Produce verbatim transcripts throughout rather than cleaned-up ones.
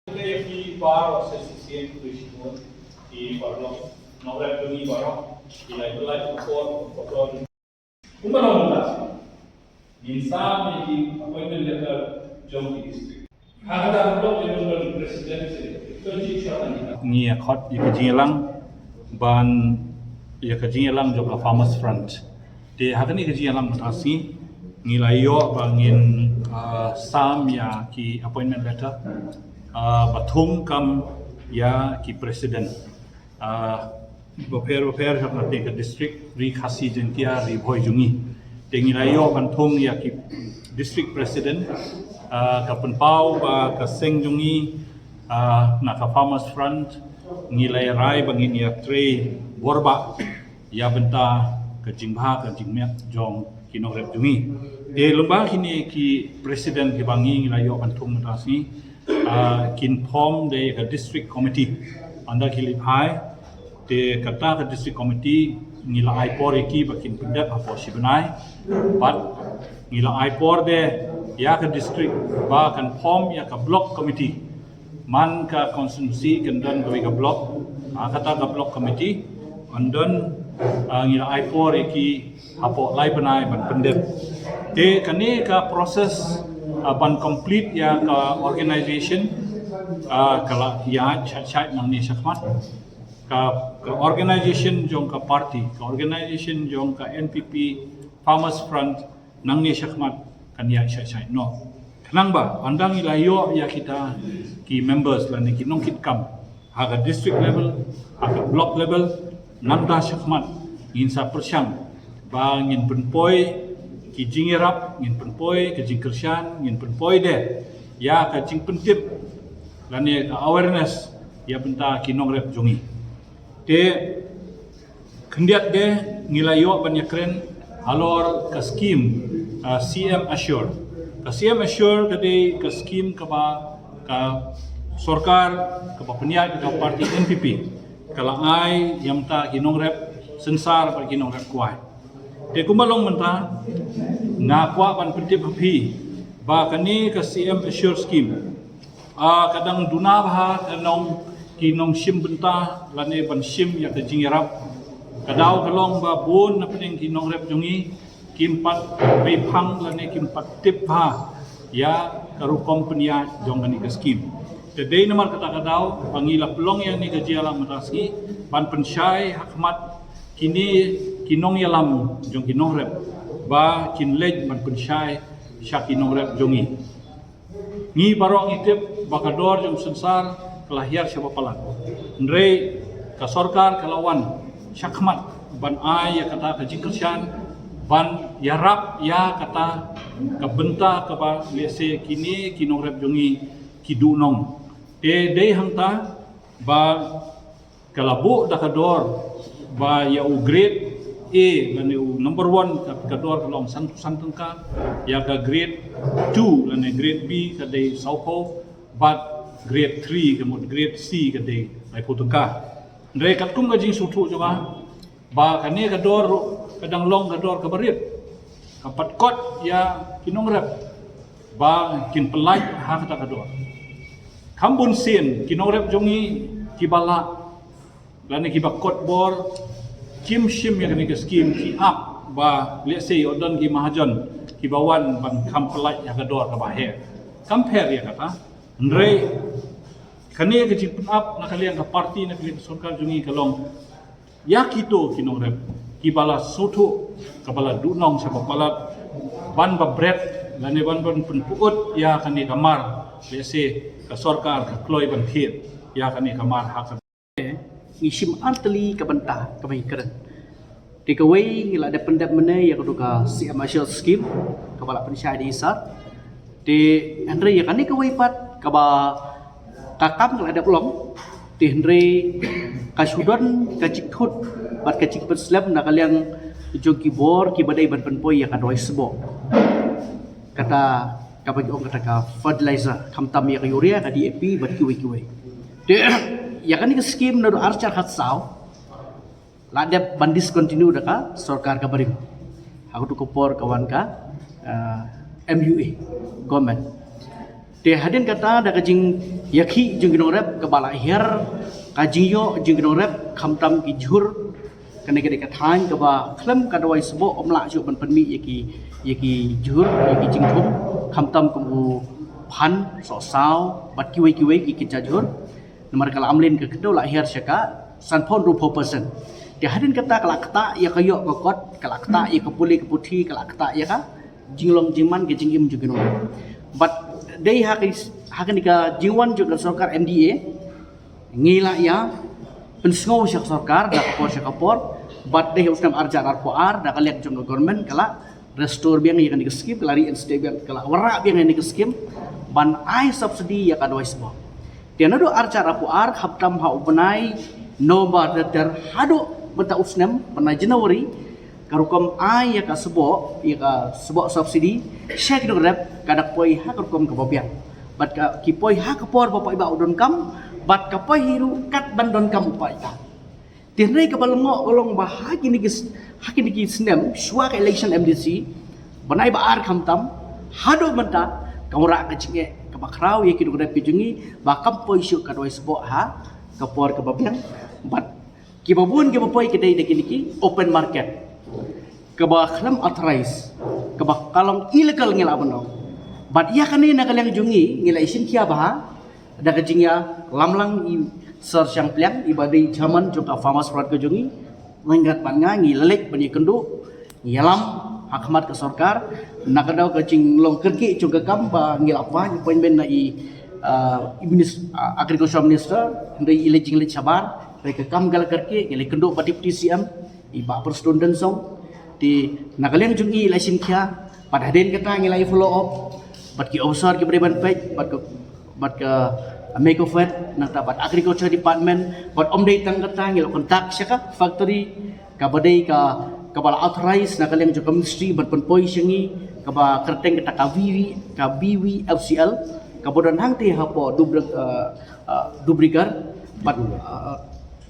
Ki bar o se sisien tu shimur ki parlok nongret duni barok ki lai belai por por. Kumba long mynta ngin sam ïa ki appointment letter jong ki district. Ha kata ka block level ban president se to ji chwa ni. Ngi ïa khot ïa ka jingïalang ban ïa ka jingïalang jong ka Farmers Front. Te ha kane ka jingïalang mynta sngi ngi la ïoh ba ngin ah, sam ïa ki appointment letter ah, ba thung kam ïa ki president ah, bapher bapher jong ka district Ri Khasi Jaiñtia Ri Bhoi jong ngi. Te ngi la ïoh ban thung ïa ki district president ah, ka pynpaw ba ka seng jong ngi ah, na ka Farmers Front ngi la rai ba ngin ïa trei bor ba ïa bynta ka jingbha ka jingmiat jong ki nongrep jong ngi. Te lyngba kine ki president kiba ngi ngi la ïoh ban thung mynta sngi ah, kin form de ka district committee. Ynda ki lip hai te kata ka district committee ngi la ai por ïa ki ba kin pyndep hapoh shi bnai. Bad ngi la ai por de ïa ka district ba kan form ïa ka block committee. Man ka constituency kan don kawei ka block ah, kata ka block committee kan don ah, ngi la ai por ïa ki hapoh lai bnai ban pyndep. Te kane ka process ah, ban complete ïa ka organization ah, ka la ïa shait shait nangne shakhmat. Ka, ka organization jong ka party, ka organization jong ka N P P Farmers Front nangne shakhmat kan ïa shait shait noh. Khnang ba ynda ngi la ïoh ïa kita ki members lane ki nongkitkam ha ka district level, ha ka block level, nangta shakhmat ngin sa pyrshang ba ngin pynpoi ki jingïarap, ngin pynpoi ki jingkyrshan, ngin pynpoi de ïa ka jingpyntip lane ka awareness ïa bynta ki nongrep jong ngi. Te khyndiat de ngi la ïoh ban ïakren halor ka skim ah, C M Assure. Ka C M Assure ka dei ka skim kaba ka sorkar kaba pynïaid ka parti N P P ka la ai ïa mynta ki nongrep synsar bad ki nongrep kwai. Te kumba long mynta nga kwah ban pyntip ha phi ba kane ka C M Assure skim ah, ka dang duna bha ka nong ki nongshim bynta lane ban shim ïa ka jingïarap. Ka daw ka long ba bun na pdeng ki nongrep jong ngi kim pat pei phang lane kim pat tip bha ïa ka rukom pynïaid jong kane ka skim. Te dei namar kata ka daw ba ngi la pynlong ïa kane ka jingïalang mynta sngi ban pynshai ha khmat kine ki nongïalam jong ki nongrep ba kin leit ban pynshai sha ki nongrep jong ngi. Ngi baroh ngi tip ba ka dor jong synsar ka la hiar shaba palat. Hynrei ka sorkar ka la wan shakhmat ban ai ïa kata ka jingkyrshan ban ïarap ïa kata ka bynta kaba lehse kine ki nongrep jong ngi ki duhnong. Te dei hangta ba ka la buh da ka dor ba ïa u grade A lane u number one ka, ka dor ka long sanphew san tyngka, ïa ka grade two lane grade B ka dei sawphew, bad grade three ka mut grade C ka dei laiphew tyngka. Hynrei katkum ka jingsngewthuh jong nga ba kane ka dor ruh ka dang long ka dor kaba rit. Ka pat kot ïa ki nongrep ba kin pynlait ha kata ka dor. Kham bun sien ki nongrep jong ngi kiba lah lane kiba kot bor kim shim ïa kane ka skim, ki ap ba lehse ïoh don ki mahajon kiba wan ban kham pynlait ïa ka dor kaba heh. Kam pher ïa kata. Hynrei kane ka jingpynap na ka liang ka parti, na ka liang ka sorkar jong ngi ka long ïa kito ki nongrep kiba la sngewthuh, kaba la duhnong shaba palat ban ba bret lane ban ban pynput ïa kane ka mar, lehse ka sorkar ka kloi ban thied ïa kane ka mar ha ka. Ngi shim artylli ka bynta kaba ngi kren. Te kawei ngi la dep pyndep mynne ïa katu ka C M Assure Scheme kaba la pynshai da i sir. Te hynrei ïa kane kawei pat kaba ka kam ka la dep long. Te hynrei ka shu don ka jingthut bad ka jingpynslem na ka liang jong ki bor kiba dei ban pynpoi ïa ka dawai sboh. Kata kaba ki ong kata ka fertilizer, khamtam ïa ka urea, ka D A P bad kiwei kiwei. Te ïa kane ka skim naduh arhajar khatsaw la dep ban discontinue da ka sorkar ka barim. Ha katu ka por ka wan ka ah, M U A government. Te hadien kata da ka jingïakhih jong ki nongrep kaba la hiar, ka jingïoh jong ki nongrep khamtam ki jhur, kane ka dei ka thaiñ kaba khlem ka dawai sboh ym lah shuh ban pynmih ïa ki, ïa ki jhur, ïa ki jingthung, khamtam kum u phan, sohsaw bad kiwei kiwei ki kynja jhur. Namar ka la amlien ka khyndew la hiar sha ka sanphew hynriewphew percent. Te hadien kata ka la ktah ïa ka ïoh ka kot, ka la ktah ïa ka pule ka puthi, ka la ktah ïa ka jinglong jingman ka jingim jong ki nongrep. Bad dei ha ka, ha kane ka jingwan jong ka sorkar M D A, ngi la ïa pynsngew sha ka sorkar da ka por sha ka por, bad dei ha u snem arhajar arphew ar da ka liang jong ka government ka la restore biang ïa kane ka skim, ka la reinstate biang, ka la wanrah biang ïa kane ka skim ban ai subsidy ïa ka dawai sboh. Te naduh arhajar arphew ar, khamtam ha u bnai November ter ter haduh mynta u snem bnai January, ka rukom ai ïa ka sboh, ïa ka sboh subsidy sha ki nongrep ka da poi ha ka rukom kaba biang. Bad ka, ki poi ha ka por ba paidbah u donkam, bad ka poi hi ruh kat ban donkam u paidbah. Te hynrei kaba lyngngoh ka long ba ha kine ki s-, ha kine ki snem shuwa ka election M D C, bnai ba ar khamtam haduh mynta, ka wanrah ka jingeh kaba khraw ïa ki nongrep ki jong ngi ba kam poi shuh ka dawai sboh ha ka por kaba biang. Bad kiba bun kiba poi ki dei da kine ki open market, kaba khlem authorize, kaba ka long illegal ngi lah ban ong. Bad ïa kane na ka liang jong ngi ngi la ïashim khia bha da ka jingïalam lang i Sir Shang Pliang, iba dei chairman jong ka Farmers Front ka jong ngi. Ryngkat bad nga ngi la leit ban ïakynduh, ngi ïalam ha khmat ka sorkar na ka daw ka jinglong kyrkieh jong ka kam ba ngi la pynappoint na i, ah, i minis-, ah, agriculture minister, hynrei i leit jingleit shabar, hynrei ka kam ka la kyrkieh. Ngi la ïakynduh bad Deputy C M, i Bah Prestone Tynsong. Te na ka liang jong ngi la ïashim khia, bad hadien kata ngi la ïa follow up bad ki officer kiba dei ban peit, bad ka, bad ka MACOFED, nangta bad Agriculture Department, bad ym dei tang kata, ngi la contact sha ka factory kaba dei ka, kaba la authorize na ka liang jong ka ministry ban pynpoi sha ngi, kaba kyrteng kata ka B V, ka B V F C L, kaba don hangtei hapoh Dubra-, eh, eh, Dubra Garh, bad, eh,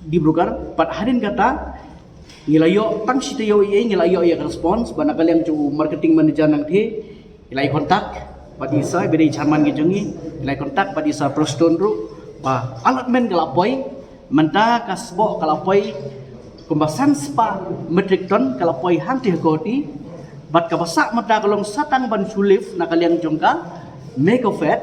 Dibrugarh, bad hadien kata ngi la ïoh tang shi taïew ei ei, ngi la ïoh ïa ka response, bad na ka liang jong u marketing manager nangtei ngi la ïa contact bad i Sir, iba dei chairman ka jong ngi, ngi la ïa contact bad i Sir Prestone ruh ba allotment ka la poi, mynta ka sboh ka la poi kumba san spah metric ton ka la poi hangtei ha Guwahati, bad kaba sah mynta ka long sa tang ban shu lift na ka liang jong ka MACOFED,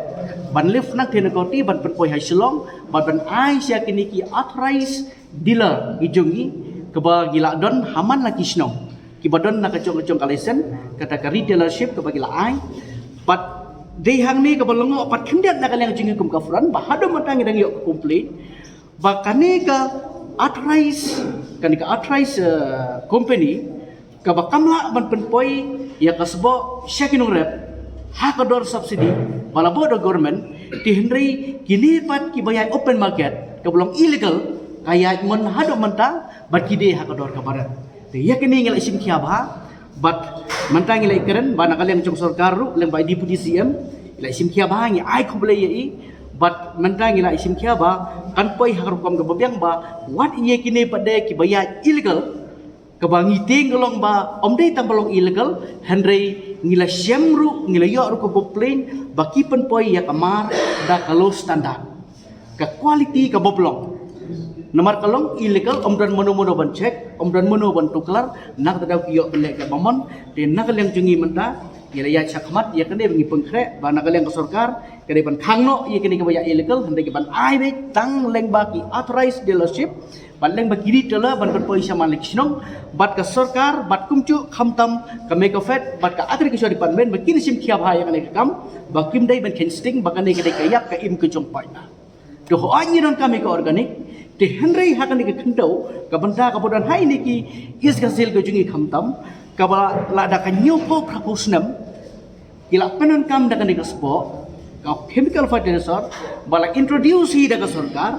ban lift nangtei na Guwahati ban pynpoi ha Shillong, bad ban ai sha kine ki authorized dealer ki jong ngi, kaba ngi la don ha man la ki shnong, kiba don na ka jong ka jong ka license, kata ka retailership kaba ngi la ai. Bad dei hangne kaba lyngngoh pat khyndiat na ka liang jong ngi kum ka Front, ba haduh mynta ngi dang ïoh ka complaint ba kane ka authorized, kane ka authorized, eh, company kaba kam lah ban pynpoi ïa ka sboh sha ki nongrep ha ka dor subsidy ba la buh da government, te hynrei kine pat kiba ïaid open market kaba long illegal, ka ïaid mon haduh mynta bad ki die ha ka dor kaba rit. Te ïa kine ngi la shim khia bha, bad mynta ngi la ïakren bad na ka liang jong sorkar ruh, lyngba i Deputy C M, ngi la shim khia bha, ngi ai khublei ïa i, bad mynta ngi la shim khia ba kan poi ha ka rukom kaba biang, ba wat ïa kine pat de kiba ïaid illegal, kaba ngi tieng ka long ba ym dei tang ba long illegal, hynrei ngi la shem ruh, ngi la ïoh ruh ka complaint ba ki pynpoi ïa ka mar da ka low standard, ka quality kaba bha long. Namar ka long illegal, ym don mano mano ban check, ym don mano ban tuklar, na kata daw ki ïoh ban leh katba mon. Te na ka liang jong ngi mynta ngi la ïaid shakhmat ïa kane ba ngi pynkhreh ba na ka liang ka sorkar ka dei ban khang noh ïa kine kiba ïaid illegal, hynrei ka ban ai beit tang lyngba ki authorized dealership, bad lyngba ki retailer ban pynpoi sha man la ki shnong, bad ka sorkar, bad kumjuh khamtam ka MACOFED bad ka Agriculture Department, ba kin shim khia bha ïa kane ka kam, ba kim dei ban kheiñ sting, ba kane ka dei ka ïap ka im ka jong paidbah. Te hooid ngi donkam ïa ka organic, te hynrei ha kane ka khyndew, ka bynta kaba don ha ine ki East Khasi Hills ka jong ngi khamtam, kaba la da ka hynñiewphew phraphew snem ki la pyndonkam da kane ka sboh, ka chemical fertilizer, ba la introduce hi da ka sorkar,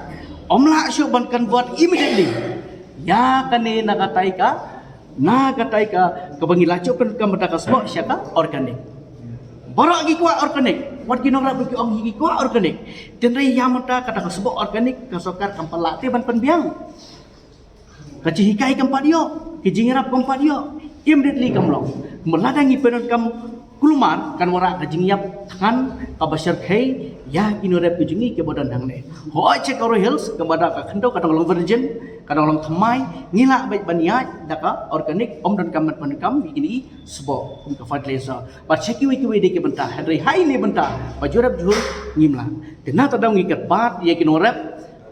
ym lah shuh ban convert immediately ïa kane na katai ka, na katai ka, kaba ngi la ju pyndonkam mynta ka sboh sha ka organic. Baroh ki kwah organic, wat ki nongrep ki ong hi ki kwah organic. Te hynrei ïa mynta kata ka sboh organic ka sorkar kam pat lah te ban pynbiang. Ka jinghikai kam pat ïoh, ka jingïarap kam pat ïoh, immediately kam long. Kumba lada ngi pyndonkam Kulmar kan wanrah ka jingïap thngan kaba shyrkhei ïa ki nongrep ki jong ngi kiba don hangne. Hooid, sha ka Garo Hills kaba da ka khyndew ka dang long virgin, ka dang long thymmai, ngi lah beit ban ïaid da ka organic, ym donkam ban pyndonkam ïa kine ki sboh kum ka fertilizer. Bad sha kiwei kiwei de ki bynta, hynrei ha ine i bynta ba jurep jur ngim lah. Te na ta daw ngi kyrpad ïa ki nongrep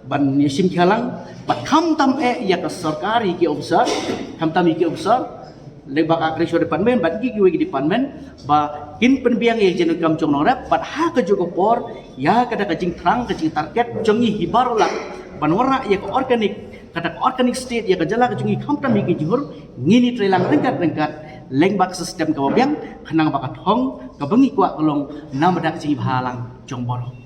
ban ïashim khia lang, bad khamtam eh ïa ka sorkar, ïa ki officer, khamtam ïa ki officer lyngba ka Agriculture Department bad ki kiwei ki department, ba kin pynbiang ïa ka jingdonkam jong nongrep, bad ha kajuh ka por ïa kata ka jingthrang, ka jingtarget jong ngi hi baroh lah ban wanrah ïa ka organic, kata ka organic state ïa ka jylla ka jong ngi, khamtam ïa ki jhur, ngin ïatrei lang ryngkat ryngkat lyngba ka system kaba biang, khnang ba ka thong kaba ngi kwah ka long namar ka jingïabha lang jong baroh.